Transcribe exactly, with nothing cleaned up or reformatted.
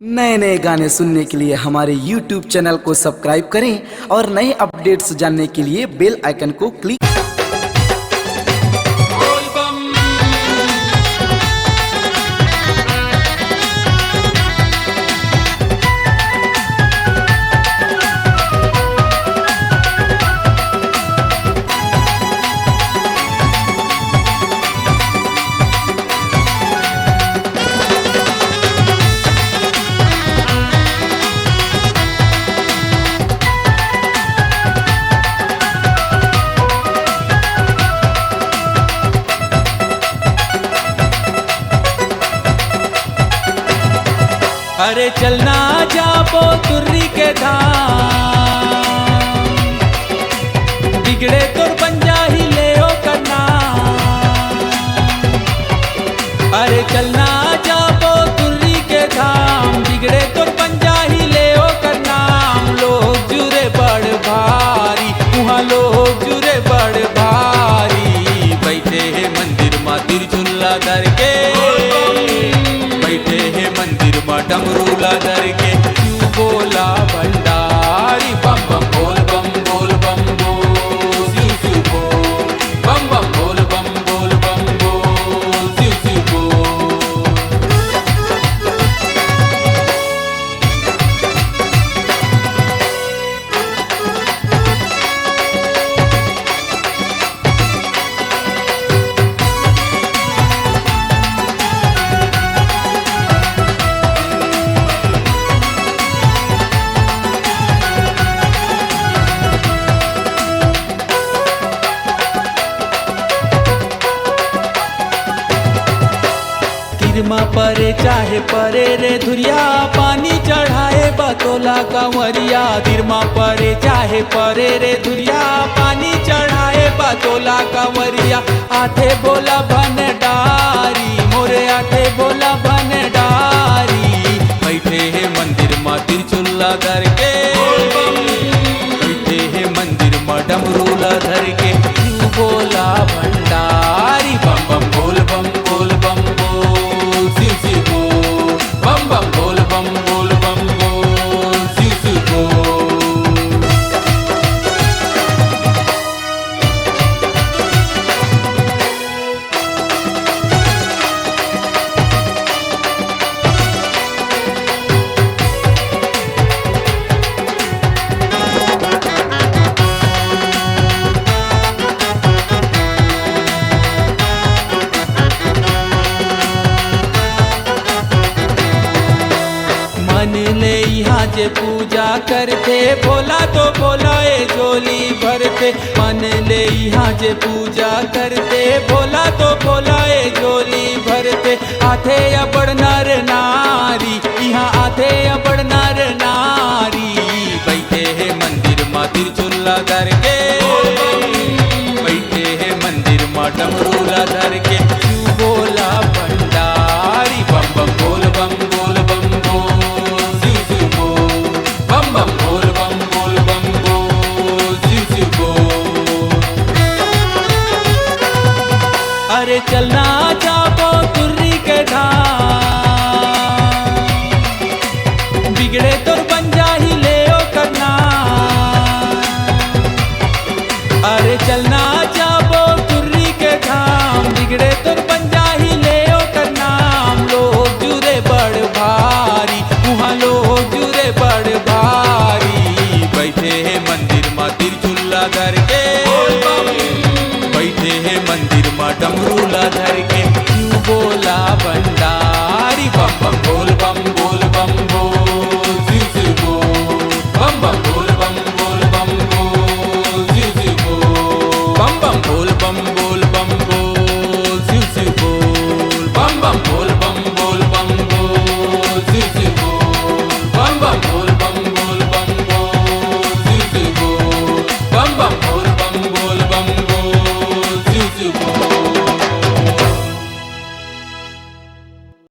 नए नए गाने सुनने के लिए हमारे YouTube चैनल को सब्सक्राइब करें और नए अपडेट्स जानने के लिए बेल आइकन को क्लिक। अरे चलना जाबो तुर्री के धाम, बिगड़े तोर बन जाही ले ओकर नाम। अरे चलना जाबो तुर्री के धाम, बिगड़े तोर बन जाही ले ओकर नाम। लोग जुरे बड़ भारी, उहाँ लोग जुरे बड़ भारी। बैठे हे मंदिर मा त्रिशूल ला धर के, बैठे हे मंदिर मा डमरू ला धर के। शिव भोला भंडारी, बम बम बोल बम बोल बम बोल, शिव शिव बोल, बम बम बोल बम बोल बम बोल, शिव शिव बोल। तीर मा परे चाहे परे रे धुरिया, पानी चढ़ाए बा तोला कंवरिया। तीर मा परे चाहे परे रे धुरिया, पानी चढ़ाए बा तोला कंवरिया। आथे भोला भंडारी, मोरे आथे भोला भंडारी। बैठे हे मंदिर मा त्रिशूल ला धर के, बैठे हे मंदिर मा डमरू ला धर के। शिव भोला भंडारी, बम बम बोल बम बोल बम बोल, शिव शिव बोल, बम बम बोल बम बोल बम बोल, शिव शिव बोल। मन ले इहाँ जे पूजा करथे, भोला तो भोला ए झोली भरथे। मन ले इहाँ जे पूजा करथे, भोला तो भोला ए झोली भरथे। आथे अबड़ नर नारी, इहाँ आथे अबड़ नर नारी। बैठे हे मंदिर मा त्रिशूल ला धर के, बैठे हे मंदिर मा डमरू ला धर के। शिव भोला भंडारी, बम बम बोल बम बोल बम बोल, शिव शिव बोल, बम बम बोल बम बोल बम बोल, शिव शिव बोल। अरे चलना जाबो तुर्री के धाम, बिगड़े तोर बन जाही ले ओकर नाम। अरे चलना जाबो तुर्री के धाम, बिगड़े तोर बन जाही ले ओकर नाम। लोग जुरे बड़ भारी, उहाँ लोग जुरे बड़ भारी। बैठे हे मंदिर मा त्रिशूल ला धर के, बैठे हे मंदिर मा डमरू ला धर के। शिव भोला